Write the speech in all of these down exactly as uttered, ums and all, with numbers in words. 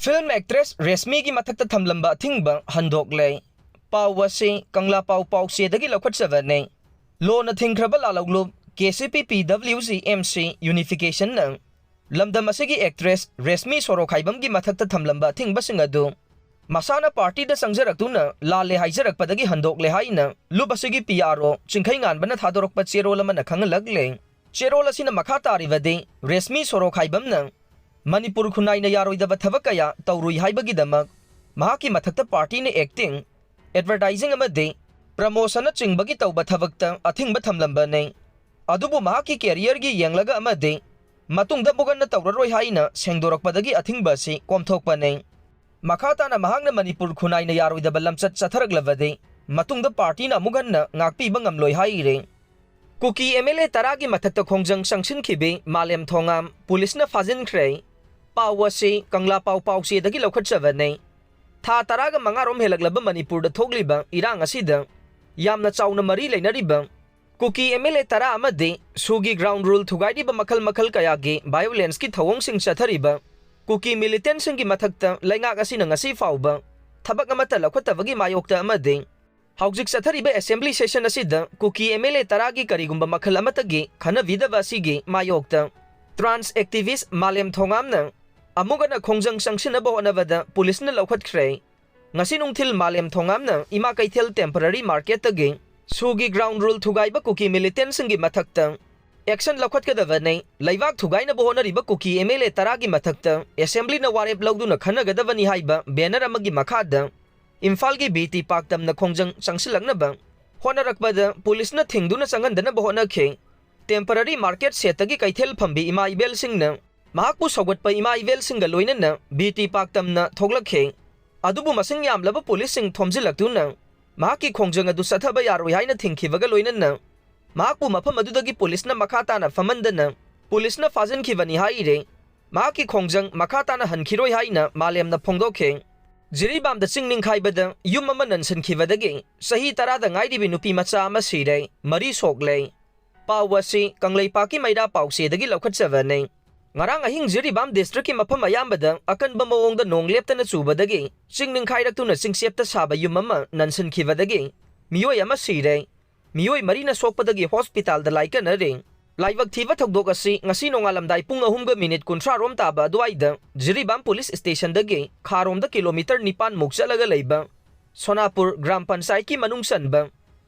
Film actress ꯔꯦꯁꯃꯤꯒꯤ ꯃꯊꯛꯇ ꯊꯝꯂꯝꯕ ꯑꯊꯤꯡꯕ ꯍꯟꯗꯣꯛꯂꯦ꯫ ꯄꯥꯎ ꯑꯁꯤ ꯀꯪꯂꯥ ꯄꯥꯎ ꯄꯥꯎꯆꯦꯗꯒꯤ ꯂꯧꯈꯠꯆꯕꯅꯤ꯫ ꯂꯣꯅ ꯊꯤꯡꯈ꯭ꯔꯕ ꯂꯥꯂꯧꯂꯨꯞ ꯀꯦ ꯁꯤ ꯄꯤ ꯄꯤ ꯗꯕ꯭ꯂꯤꯎ ꯖꯤ ꯑꯦꯝ ꯁꯤ ꯌꯨꯅꯤꯐꯤꯀꯦꯁꯟꯅ ꯂꯝꯗꯝ ꯑꯁꯤꯒꯤ actress ꯔꯦꯁꯃꯤ ꯁꯣꯔꯣꯈꯥꯏꯕꯝꯒꯤ ꯃꯊꯛꯇ ꯊꯝꯂꯝꯕ ꯑꯊꯤꯡꯕꯁꯤꯡ ꯑꯗꯨ ꯃꯁꯥꯅ ꯄꯥꯔꯇꯤꯗ ꯆꯪꯖꯔꯛꯇꯨꯅ ꯂꯥꯜꯂꯦ ꯍꯥꯏꯖꯔꯛꯄꯗꯒꯤ ꯍꯟꯗꯣꯛꯂꯦ ꯍꯥꯏꯅ ꯂꯨꯞ ꯑꯁꯤꯒꯤ ꯄꯤ ꯑꯥꯔ ꯑꯣ ꯆꯤꯡꯈꯩ ꯉꯥꯟꯕꯅ ꯊꯥꯗꯣꯔꯛꯄ ꯆꯦꯔꯣꯜ ꯑꯃꯅ ꯈꯪꯍꯜꯂꯛꯂꯦ꯫ ꯆꯦꯔꯣꯜ ꯑꯁꯤꯅ ꯃꯈꯥ ꯇꯥꯔꯤꯕꯗꯤ ꯔꯦꯁꯃꯤ ꯁꯣꯔꯣꯈꯥꯏꯕꯝꯅ ꯃꯅꯤꯄꯨꯔ ꯈꯨꯟꯅꯥꯏꯅ ꯌꯥꯔꯣꯏꯗꯕ ꯊꯕꯛ ꯀꯌꯥ ꯇꯧꯔꯨꯏ ꯍꯥꯏꯕꯒꯤꯗꯃꯛ ꯃꯍꯥꯛꯀꯤ ꯃꯊꯛꯇ ꯄꯥꯔꯇꯤꯅ acting, advertising ꯑꯃꯗꯤ promotionꯅꯆꯤꯡꯕꯒꯤ ꯇꯧꯕ ꯊꯕꯛꯇ ꯑꯊꯤꯡꯕ ꯊꯝꯂꯝꯕꯅꯤ꯫ ꯑꯗꯨꯕꯨ ꯃꯍꯥꯛꯀꯤ careerꯒꯤ ꯌꯦꯡꯂꯒ ꯑꯃꯗꯤ ꯃꯇꯨꯡꯗ ꯑꯃꯨꯛ ꯍꯟꯅ ꯇꯧꯔꯔꯣꯏ ꯍꯥꯏꯅ ꯁꯦꯡꯗꯣꯔꯛꯄꯗꯒꯤ ꯑꯊꯤꯡꯕ ꯑꯁꯤ ꯀꯣꯝꯊꯣꯛꯄꯅꯤ꯫ ꯃꯈꯥ ꯇꯥꯅ ꯃꯍꯥꯛꯅ ꯃꯅꯤꯄꯨꯔ ꯈꯨꯟꯅꯥꯏꯅ ꯌꯥꯔꯣꯏꯗꯕ ꯂꯝꯆꯠ ꯆꯠꯊꯔꯛꯂꯕꯗꯤ ꯃꯇꯨꯡꯗ ꯄꯥꯔꯇꯤꯅ ꯑꯃꯨꯛ ꯍꯟꯅ ꯉꯥꯛꯄꯤꯕ ꯉꯝꯂꯣꯏ ꯍꯥꯏꯔꯤ꯫ ꯀꯨꯀꯤ ꯑꯦꯝ ꯑꯦꯜ ꯑꯦ ꯇꯔꯥꯒꯤ ꯃꯊꯛꯇ ꯈꯣꯡꯖꯪ ꯆꯪꯁꯤꯟꯈꯤꯕꯤ ꯃꯥꯂꯦꯝ ꯊꯣꯉꯥꯝ ꯄꯨꯂꯤꯁꯅ ꯐꯥꯖꯤꯟꯈ꯭ꯔꯦ꯫ ꯄꯥꯎ ꯑꯁꯤ ꯀꯪꯂꯥ ꯄꯥꯎ ꯄꯥꯎꯆꯦꯗꯒꯤ ꯂꯧꯈꯠꯆꯕꯅꯤ꯫ ꯊꯥ ꯇꯔꯥꯒ ꯃꯉꯥꯔꯣꯝ ꯍꯦꯜꯂꯛꯂꯕ ꯃꯅꯤꯄꯨꯔꯗ ꯊꯣꯛꯂꯤꯕ ꯏꯔꯥꯡ ꯑꯁꯤꯗ ꯌꯥꯝꯅ ꯆꯥꯎꯅ ꯃꯔꯤ ꯂꯩꯅꯔꯤꯕ ꯀꯨꯀꯤ ꯑꯦꯝ ꯑꯦꯜ ꯑꯦ ꯇꯔꯥ ꯑꯃꯗꯤ ꯁꯨꯒꯤ ground rule ꯊꯨꯒꯥꯏꯔꯤꯕ ꯃꯈꯜ ꯃꯈꯜ ꯀꯌꯥꯒꯤ violenceꯀꯤ ꯊꯧꯑꯣꯡꯁꯤꯡ ꯆꯠꯊꯔꯤꯕ ꯀꯨꯀꯤ militantꯁꯤꯡꯒꯤ ꯃꯊꯛꯇ ꯂꯩꯉꯥꯛ ꯑꯁꯤꯅ ꯉꯁꯤ ꯐꯥꯎꯕ ꯊꯕꯛ ꯑꯃꯠꯇ ꯂꯧꯈꯠꯇꯕꯒꯤ ꯃꯥꯌꯣꯛꯇ ꯑꯃꯗꯤ ꯍꯧꯖꯤꯛ ꯆꯠꯊꯔꯤꯕ assembly session ꯑꯁꯤꯗ ꯀꯨꯀꯤ ꯑꯦꯝ ꯑꯦꯜ ꯑꯦ ꯇꯔꯥꯒꯤ ꯀꯔꯤꯒꯨꯝꯕ ꯃꯈꯜ ꯑꯃꯠꯇꯒꯤ ꯈꯟꯅꯕꯤꯗꯕ ꯑꯁꯤꯒꯤ ꯃꯥꯌꯣꯛꯇ trans activist ꯃꯥꯂꯦꯝ ꯊꯣꯉꯥꯝꯅ ꯑꯃꯨꯛ ꯍꯟꯅ ꯈꯣꯡꯖꯪ ꯆꯪꯁꯤꯟꯅꯕ ꯍꯣꯠꯅꯕꯗ ꯄꯨꯂꯤꯁꯅ ꯂꯧꯈꯠꯈ꯭ꯔꯦ꯫ ꯉꯁꯤ ꯅꯨꯡꯊꯤꯜ ꯃꯥꯂꯦꯝ ꯊꯣꯉꯥꯝꯅ ꯏꯃꯥ ꯀꯩꯊꯦꯜ temporary marketꯇꯒꯤ ꯁꯨꯒꯤ ground rule ꯊꯨꯒꯥꯏꯕ ꯀꯨꯀꯤ militantꯁꯤꯡꯒꯤ ꯃꯊꯛꯇ action ꯂꯧꯈꯠꯀꯗꯕꯅꯤ, ꯂꯩꯕꯥꯛ ꯊꯨꯒꯥꯏꯅꯕ ꯍꯣꯠꯅꯔꯤꯕ ꯀꯨꯀꯤ ꯑꯦꯝ ꯑꯦꯜ ꯑꯦ ꯇꯔꯥꯒꯤ ꯃꯊꯛꯇ assemblyꯅ ꯋꯥꯔꯦꯞ ꯂꯧꯗꯨꯅ ꯈꯟꯅꯒꯗꯕꯅꯤ ꯍꯥꯏꯕ banner ꯑꯃꯒꯤ ꯃꯈꯥꯗ ꯏꯝꯐꯥꯜꯒꯤ ꯕꯤ ꯇꯤ ꯄꯥꯛ ꯇꯝꯅ ꯈꯣꯡꯖꯪ ꯆꯪꯁꯤꯜꯂꯛꯅꯕ ꯍꯣꯠꯅꯔꯛꯄꯗ ꯄꯨꯂꯤꯁꯅ ꯊꯤꯡꯗꯨꯅ ꯆꯪꯍꯟꯗꯅꯕ ꯍꯣꯠꯅꯈꯤ꯫ Temporary market shed ꯇꯒꯤ ꯀꯩꯊꯦꯜ ꯐꯝꯕꯤ ꯏꯃꯥ ꯏꯕꯦꯜꯁꯤꯡꯅ ꯃꯍꯥꯛꯄꯨ ꯁꯧꯒꯠꯄ ꯏꯃꯥ ꯏꯕꯦꯜꯁꯤꯡꯒ ꯂꯣꯏꯅꯅ ꯕꯤ ꯇꯤ ꯄꯥꯛ ꯇꯝꯅ ꯊꯣꯛꯂꯛꯈꯤ꯫ ꯑꯗꯨꯕꯨ ꯃꯁꯤꯡ ꯌꯥꯝꯂꯕ ꯄꯨꯂꯤꯁꯁꯤꯡ ꯊꯣꯝꯖꯤꯜꯂꯛꯇꯨꯅ ꯃꯍꯥꯛꯀꯤ ꯈꯣꯡꯖꯪ ꯑꯗꯨ ꯆꯠꯊꯕ ꯌꯥꯔꯣꯏ ꯍꯥꯏꯅ ꯊꯤꯡꯈꯤꯕꯒ ꯂꯣꯏꯅꯅ ꯃꯍꯥꯛꯄꯨ ꯃꯐꯝ ꯑꯗꯨꯗꯒꯤ ꯄꯨꯂꯤꯁꯅ ꯃꯈꯥ ꯇꯥꯅ ꯐꯝꯍꯟꯗꯅ ꯄꯨꯂꯤꯁꯅ ꯐꯥꯖꯤꯟꯈꯤꯕꯅꯤ ꯍꯥꯏꯔꯦ꯫ ꯃꯍꯥꯛꯀꯤ ꯈꯣꯡꯖꯪ ꯃꯈꯥ ꯇꯥꯅ ꯍꯟꯈꯤꯔꯣꯏ ꯍꯥꯏꯅ ꯃꯥꯂꯦꯝꯅ ꯐꯣꯡꯗꯣꯛꯈꯤ꯫ ꯖꯤꯔꯤꯕꯥꯝꯗ ꯆꯤꯡ ꯅꯤꯡꯈꯥꯏꯕꯗ ꯌꯨꯝ ꯑꯃ ꯅꯟꯁꯤꯟꯈꯤꯕꯗꯒꯤ ꯆꯍꯤ ꯇꯔꯥꯗ ꯉꯥꯏꯔꯤꯕꯤ ꯅꯨꯄꯤ ꯃꯆꯥ ꯑꯃ ꯁꯤꯔꯦ, ꯃꯔꯤ ꯁꯣꯛꯂꯦ꯫ ꯄꯥꯎ ꯑꯁꯤ ꯀꯪꯂꯩꯄꯥꯛꯀꯤ ꯃꯩꯔꯥ ꯄꯥꯎꯆꯦꯗꯒꯤ ꯂꯧꯈꯠꯆꯕꯅꯤ꯫ ꯉꯔꯥꯡ ꯑꯍꯤꯡ ꯖꯤꯔꯤꯕꯥꯝ ꯗꯤꯁꯇ꯭ꯔꯤꯛꯀꯤ ꯃꯐꯝ ꯑꯌꯥꯝꯕꯗ ꯑꯀꯟꯕ ꯃꯑꯣꯡꯗ ꯅꯣꯡ ꯂꯦꯞꯇꯅ ꯆꯨꯕꯗꯒꯤ ꯆꯤꯡ ꯅꯤꯡꯈꯥꯏꯔꯛꯇꯨꯅ ꯆꯤꯡꯆꯦꯞꯇ ꯁꯥꯕ ꯌꯨꯝ ꯑꯃ ꯅꯟꯁꯤꯟꯈꯤꯕꯗꯒꯤ ꯃꯤꯑꯣꯏ ꯑꯃ ꯁꯤꯔꯦ, ꯃꯤꯑꯣꯏ ꯃꯔꯤꯅ ꯁꯣꯛꯄꯗꯒꯤ ꯍꯣꯁꯄꯤꯇꯥꯜꯗ ꯂꯥꯏꯀꯠꯅꯔꯤ꯫ ꯂꯥꯏꯕꯛ ꯊꯤꯕ ꯊꯧꯗꯣꯛ ꯑꯁꯤ ꯉꯁꯤ ꯅꯣꯡꯉꯥꯜꯂꯝꯗꯥꯏ ꯄꯨꯡ ꯑꯍꯨꯝꯒ ꯃꯤꯅꯤꯠ ꯀꯨꯟꯊ꯭ꯔꯥ ꯔꯣꯝ ꯇꯥꯕ ꯑꯗꯨꯋꯥꯏꯗ ꯖꯤꯔꯤꯕꯥꯝ ꯄꯨꯂꯤꯁ ꯁ꯭ꯇꯦꯁꯟꯗꯒꯤ ꯈꯥꯔꯣꯝꯗ ꯀꯤꯂꯣꯃꯤꯇꯔ ꯅꯤꯄꯥꯟ ꯃꯨꯛ ꯆꯠꯂꯒ ꯂꯩꯕ ꯁꯣꯅꯥꯄꯨꯔ ꯒ꯭ꯔꯥꯝ ꯄꯟꯆꯥꯌꯠꯀꯤ ꯃꯅꯨꯡ ꯆꯟꯕ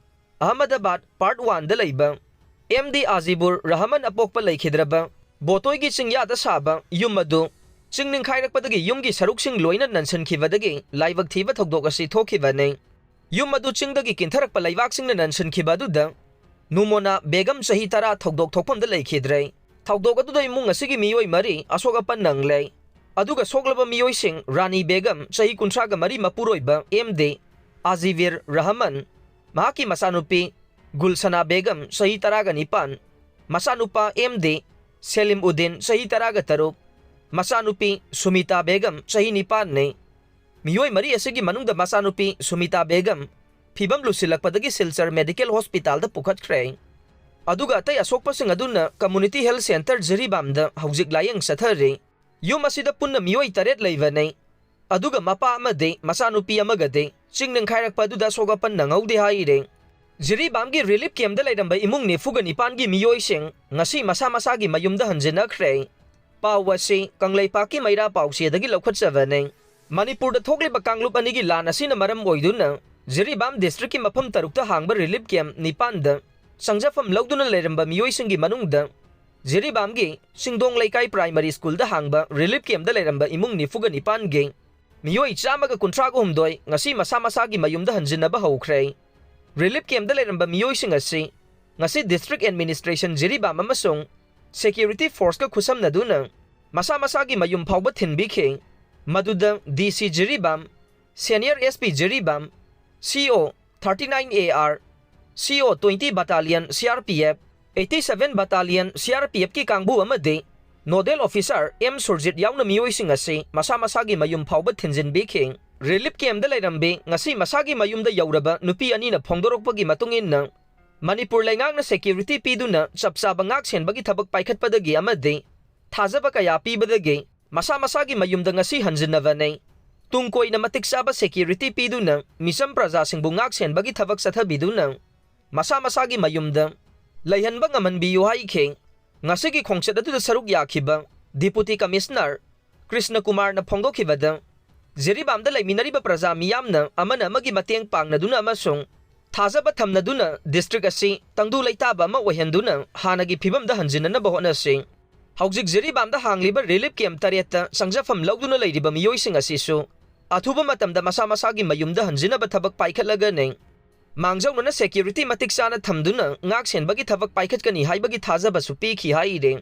ꯑꯍꯃꯗꯕꯥꯗ ꯄꯥꯔꯠ ꯋꯥꯟꯗ ꯂꯩꯕ ꯑꯦꯝ ꯗꯤ ꯑꯥꯖꯤꯕꯨꯔ ꯔꯍꯃꯟ ꯑꯄꯣꯛꯄ ꯂꯩꯈꯤꯗ꯭ꯔꯕ ꯕꯣꯇꯣꯏꯒꯤ ꯆꯤꯡꯌꯥꯗ ꯁꯥꯕ ꯌꯨꯝ ꯑꯗꯨ ꯆꯤꯡ ꯅꯤꯡꯈꯥꯏꯔꯛꯄꯗꯒꯤ ꯌꯨꯝꯒꯤ ꯁꯔꯨꯛꯁꯤꯡ ꯂꯣꯏꯅ ꯅꯟꯁꯤꯟꯈꯤꯕꯗꯒꯤ ꯂꯥꯏꯕꯛ ꯊꯤꯕ ꯊꯧꯗꯣꯛ ꯑꯁꯤ ꯊꯣꯛꯈꯤꯕꯅꯤ꯫ ꯌꯨꯝ ꯑꯗꯨ ꯆꯤꯡꯗꯒꯤ ꯀꯤꯟꯊꯔꯛꯄ ꯂꯩꯕꯥꯛꯁꯤꯡꯅ ꯅꯟꯁꯤꯟꯈꯤꯕ ꯑꯗꯨꯗ ꯅꯨꯃꯣꯅꯥ ꯕꯦꯒꯝ ꯆꯍꯤ ꯇꯔꯥ ꯊꯧꯗꯣꯛ ꯊꯣꯛꯐꯝꯗ ꯂꯩꯈꯤꯗ꯭ꯔꯦ꯫ ꯊꯧꯗꯣꯛ ꯑꯗꯨꯗ ꯏꯃꯨꯡ ꯑꯁꯤꯒꯤ ꯃꯤꯑꯣꯏ ꯃꯔꯤ ꯑꯁꯣꯛ ꯑꯄꯟ ꯅꯪꯂꯦ꯫ ꯑꯗꯨꯒ ꯁꯣꯛꯂꯕ ꯃꯤꯑꯣꯏꯁꯤꯡ ꯔꯥꯅꯤ ꯕꯦꯒꯝ ꯆꯍꯤ ꯀꯨꯟꯊ꯭ꯔꯥꯒ ꯃꯔꯤ ꯃꯄꯨꯔꯣꯏꯕ ꯑꯦꯝ ꯗꯤ ꯑꯥꯖꯤꯕꯤꯔ ꯔꯍꯃꯟ, ꯃꯍꯥꯛꯀꯤ ꯃꯆꯥꯅꯨꯄꯤ ꯒꯨꯜꯁꯅꯥ ꯕꯦꯒꯝ ꯆꯍꯤ ꯇꯔꯥꯒ ꯅꯤꯄꯥꯟ, ꯃꯆꯥꯅꯨꯄꯥ ꯑꯦꯝ ꯗꯤ ꯁꯦꯂꯤꯝ ꯎꯗꯤꯟ ꯆꯍꯤ ꯇꯔꯥꯒ ꯇꯔꯨꯛ, ꯃꯆꯥꯅꯨꯄꯤ ꯁꯨꯃꯤꯇꯥ ꯕꯦꯒꯝ ꯆꯍꯤ ꯅꯤꯄꯥꯟꯅꯤ꯫ ꯃꯤꯑꯣꯏ ꯃꯔꯤ ꯑꯁꯤꯒꯤ ꯃꯅꯨꯡꯗ ꯃꯆꯥꯅꯨꯄꯤ ꯁꯨꯃꯤꯇꯥ ꯕꯦꯒꯝ ꯐꯤꯕꯝ ꯂꯨꯁꯤꯜꯂꯛꯄꯗꯒꯤ ꯁꯤꯜꯆꯔ ꯃꯦꯗꯤꯀꯦꯜ ꯍꯣꯁꯄꯤꯇꯥꯜꯗ ꯄꯨꯈꯠꯈ꯭ꯔꯦ꯫ ꯑꯗꯨꯒ ꯑꯇꯩ ꯑꯁꯣꯛꯄꯁꯤꯡ ꯑꯗꯨꯅ ꯀꯝꯃꯨꯅꯤꯇꯤ ꯍꯦꯜꯊ ꯁꯦꯟꯇꯔ ꯖꯤꯔꯤꯕꯥꯝꯗ ꯍꯧꯖꯤꯛ ꯂꯥꯌꯦꯡ ꯆꯠꯊꯔꯤ꯫ ꯌꯨꯝ ꯑꯁꯤꯗ ꯄꯨꯟꯅ ꯃꯤꯑꯣꯏ ꯇꯔꯦꯠ ꯂꯩꯕꯅꯤ꯫ ꯑꯗꯨꯒ ꯃꯄꯥ ꯑꯃꯗꯤ ꯃꯆꯥꯅꯨꯄꯤ ꯑꯃꯒꯗꯤ ꯆꯤꯡ ꯅꯤꯡꯈꯥꯏꯔꯛꯄ ꯑꯗꯨꯗ ꯑꯁꯣꯛ ꯑꯄꯟ ꯅꯪꯍꯧꯗꯦ ꯍꯥꯏꯔꯤ꯫ ꯖꯤꯔꯤꯕꯥꯝꯒꯤ ꯔꯤꯂꯤꯐ ꯀꯦꯝꯞꯇ ꯂꯩꯔꯝꯕ ꯏꯃꯨꯡ ꯅꯤꯐꯨꯒ ꯅꯤꯄꯥꯟꯒꯤ ꯃꯤꯑꯣꯏꯁꯤꯡ ꯉꯁꯤ ꯃꯁꯥ ꯃꯁꯥꯒꯤ ꯃꯌꯨꯝꯗ ꯍꯟꯖꯤꯟꯅꯈ꯭ꯔꯦ꯫ ꯄꯥꯎ ꯑꯁꯤ ꯀꯪꯂꯩꯄꯥꯛꯀꯤ ꯃꯩꯔꯥ ꯄꯥꯎꯆꯦꯗꯒꯤ ꯂꯧꯈꯠꯆꯕꯅꯤ꯫ ꯃꯅꯤꯄꯨꯔꯗ ꯊꯣꯛꯂꯤꯕ ꯀꯥꯡꯂꯨꯞ ꯑꯅꯤꯒꯤ ꯂꯥꯟ ꯑꯁꯤꯅ ꯃꯔꯝ ꯑꯣꯏꯗꯨꯅ ꯖꯤꯔꯤꯕꯥꯝ ꯗꯤꯁꯇ꯭ꯔꯤꯛꯀꯤ ꯃꯐꯝ ꯇꯔꯨꯛꯇ ꯍꯥꯡꯕ ꯔꯤꯂꯤꯐ ꯀꯦꯝꯞ ꯅꯤꯄꯥꯟꯗ ꯆꯪꯖꯐꯝ ꯂꯧꯗꯨꯅ ꯂꯩꯔꯝꯕ ꯃꯤꯑꯣꯏꯁꯤꯡꯒꯤ ꯃꯅꯨꯡꯗ ꯖꯤꯔꯤꯕꯥꯝꯒꯤ ꯆꯤꯡꯗꯣꯡ ꯂꯩꯀꯥꯏ ꯄ꯭ꯔꯥꯏꯃꯔꯤ ꯁ꯭ꯀꯨꯜꯗ ꯍꯥꯡꯕ ꯔꯤꯂꯤꯐ ꯀꯦꯝꯞꯇ ꯂꯩꯔꯝꯕ ꯏꯃꯨꯡ ꯅꯤꯐꯨꯒ ꯅꯤꯄꯥꯟꯒꯤ ꯃꯤꯑꯣꯏ ꯆꯥꯝꯃꯒ ꯀꯨꯟꯊ꯭ꯔꯥꯒ ꯍꯨꯝꯗꯣꯏ ꯉꯁꯤ ꯃꯁꯥ ꯃꯁꯥꯒꯤ ꯃꯌꯨꯝꯗ ꯍꯟꯖꯤꯟꯅꯕ ꯍꯧꯈ꯭ꯔꯦ꯫ ꯔꯤꯂꯤꯐ ꯀꯦꯝꯞꯇ ꯂꯩꯔꯝꯕ ꯃꯤꯑꯣꯏꯁꯤꯡ ꯑꯁꯤ ꯉꯁꯤ ꯗꯤꯁꯇ꯭ꯔꯤꯛ ꯑꯦꯗꯃꯤꯅꯤꯁꯇ꯭ꯔꯦꯁꯟ ꯖꯤꯔꯤꯕꯥꯝ ꯑꯃꯁꯨꯡ ꯁꯦꯀ꯭ꯌꯨꯔꯤꯇꯤ ꯐꯣꯔꯁꯀ ꯈꯨꯠꯁꯝꯅꯗꯨꯅ ꯃꯁꯥ ꯃꯁꯥꯒꯤ ꯃꯌꯨꯝ ꯐꯥꯎꯕ ꯊꯤꯟꯕꯤꯈꯤ꯫ ꯃꯗꯨꯗ ꯗꯤ ꯁꯤ ꯖꯤꯔꯤꯕꯥꯝ, ꯁꯦꯅꯤꯌꯔ ꯑꯦꯁ ꯄꯤ ꯖꯤꯔꯤꯕꯥꯝ, C O thirty nine A R, C O twenty battalion C R P F, eighty seven battalion C R P ꯑꯦꯐꯀꯤ ꯀꯥꯡꯕꯨ ꯑꯃꯗꯤ ꯅꯣꯗꯦꯜ ꯑꯣꯐꯤꯁꯥꯔ ꯑꯦꯝ ꯁꯨꯔꯖꯤꯠ ꯌꯥꯎꯅ ꯃꯤꯑꯣꯏꯁꯤꯡ ꯑꯁꯤ ꯃꯁꯥ ꯃꯁꯥꯒꯤ ꯃꯌꯨꯝ ꯐꯥꯎꯕ ꯊꯤꯟꯖꯤꯟꯕꯤꯈꯤ꯫ ꯔꯤꯂꯤꯐ ꯀꯦꯝꯞꯇ ꯂꯩꯔꯝꯕꯤ ꯉꯁꯤ ꯃꯁꯥꯒꯤ ꯃꯌꯨꯝꯗ ꯌꯧꯔꯕ ꯅꯨꯄꯤ ꯑꯅꯤꯅ ꯐꯣꯡꯗꯣꯔꯛꯄꯒꯤ ꯃꯇꯨꯡ ꯏꯟꯅ, ꯃꯅꯤꯄꯨꯔ ꯂꯩꯉꯥꯛꯅ ꯁꯦꯀ꯭ꯌꯨꯔꯤꯇꯤ ꯄꯤꯗꯨꯅ ꯆꯞ ꯆꯥꯕ ꯉꯥꯛ ꯁꯦꯟꯕꯒꯤ ꯊꯕꯛ ꯄꯥꯏꯈꯠꯄꯗꯒꯤ ꯑꯃꯗꯤ ꯊꯥꯖꯕ ꯀꯌꯥ ꯄꯤꯕꯗꯒꯤ ꯃꯁꯥ ꯃꯁꯥꯒꯤ ꯃꯌꯨꯝꯗ ꯉꯁꯤ ꯍꯟꯖꯤꯟꯅꯕꯅꯤ꯫ ꯇꯨꯡ ꯀꯣꯏꯅ ꯃꯇꯤꯛ ꯆꯥꯕ security ꯄꯤꯗꯨꯅ ꯃꯤꯆꯝ ꯄ꯭ꯔꯖꯥꯁꯤꯡꯕꯨ ꯉꯥꯛ ꯁꯦꯟꯕꯒꯤ ꯊꯕꯛ ꯆꯠꯊꯕꯤꯗꯨꯅ ꯃꯁꯥ ꯃꯁꯥꯒꯤ ꯃꯌꯨꯝꯗ ꯂꯩꯍꯟꯕ ꯉꯝꯍꯟꯕꯤꯌꯨ ꯍꯥꯏꯈꯤ꯫ ꯉꯁꯤꯒꯤ ꯈꯣꯡꯆꯠ ꯑꯗꯨꯗ ꯁꯔꯨꯛ ꯌꯥꯈꯤꯕ Deputy Commissioner ꯀ꯭ꯔꯤꯁꯅ ꯀꯨꯃꯥꯔꯅ ꯐꯣꯡꯗꯣꯛꯈꯤꯕꯗ, ꯖꯤꯔꯤꯕꯥꯝꯗ ꯂꯩꯃꯤꯟꯅꯔꯤꯕ ꯄ꯭ꯔꯖꯥ ꯃꯤꯌꯥꯝꯅ ꯑꯃꯅ ꯑꯃꯒꯤ ꯃꯇꯦꯡ ꯄꯥꯡꯅꯗꯨꯅ ꯑꯃꯁꯨꯡ ꯊꯥꯖꯕ ꯊꯝꯅꯗꯨꯅ district ꯑꯁꯤ ꯇꯪꯗꯨ ꯂꯩꯇꯥꯕ ꯑꯃ ꯑꯣꯏꯍꯟꯗꯨꯅ ꯍꯥꯟꯅꯒꯤ ꯐꯤꯕꯝꯗ ꯍꯟꯖꯤꯟꯅꯅꯕ ꯍꯣꯠꯅꯁꯤ꯫ ꯍꯧꯖꯤꯛ ꯖꯤꯔꯤꯕꯥꯝꯗ ꯍꯥꯡꯂꯤꯕ relief camp ꯇꯔꯦꯠꯇ ꯆꯪꯖꯐꯝ ꯂꯧꯗꯨꯅ ꯂꯩꯔꯤꯕ ꯃꯤꯑꯣꯏꯁꯤꯡ ꯑꯁꯤꯁꯨ ꯑꯊꯨꯕ ꯃꯇꯝꯗ ꯃꯁꯥ ꯃꯁꯥꯒꯤ ꯃꯌꯨꯝꯗ ꯍꯟꯖꯤꯟꯅꯕ ꯊꯕꯛ ꯄꯥꯏꯈꯠꯂꯒꯅꯤ꯫ ꯃꯥꯡꯖꯧꯅꯅ security ꯃꯇꯤꯛ ꯆꯥꯅ ꯊꯝꯗꯨꯅ ꯉꯥꯛ ꯁꯦꯟꯕꯒꯤ ꯊꯕꯛ ꯄꯥꯏꯈꯠꯀꯅꯤ ꯍꯥꯏꯕꯒꯤ ꯊꯥꯖꯕꯁꯨ ꯄꯤꯈꯤ ꯍꯥꯏꯔꯤ꯫